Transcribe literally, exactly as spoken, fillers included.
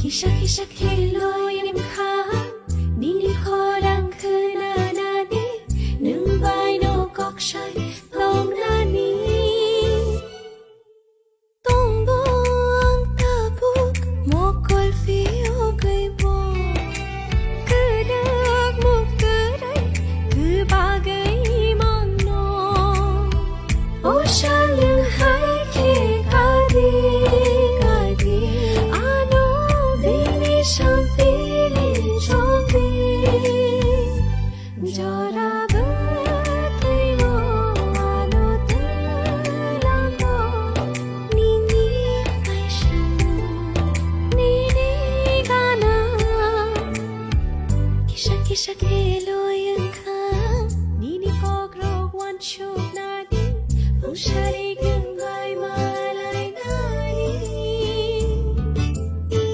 Kisa kisa khe loi wngkha nini khorang khwnanani, nwng bai no kok sai tongnani. Tongo ang tabuk mokol phiyogwi bo, kwrak muk kwrai kwbagwi mangno. O salwng hai khe kadi kadi ano bini sampili chokdi. Jora bwtwi o ano twlango nini kaisa nini gana kisa kisa khelo.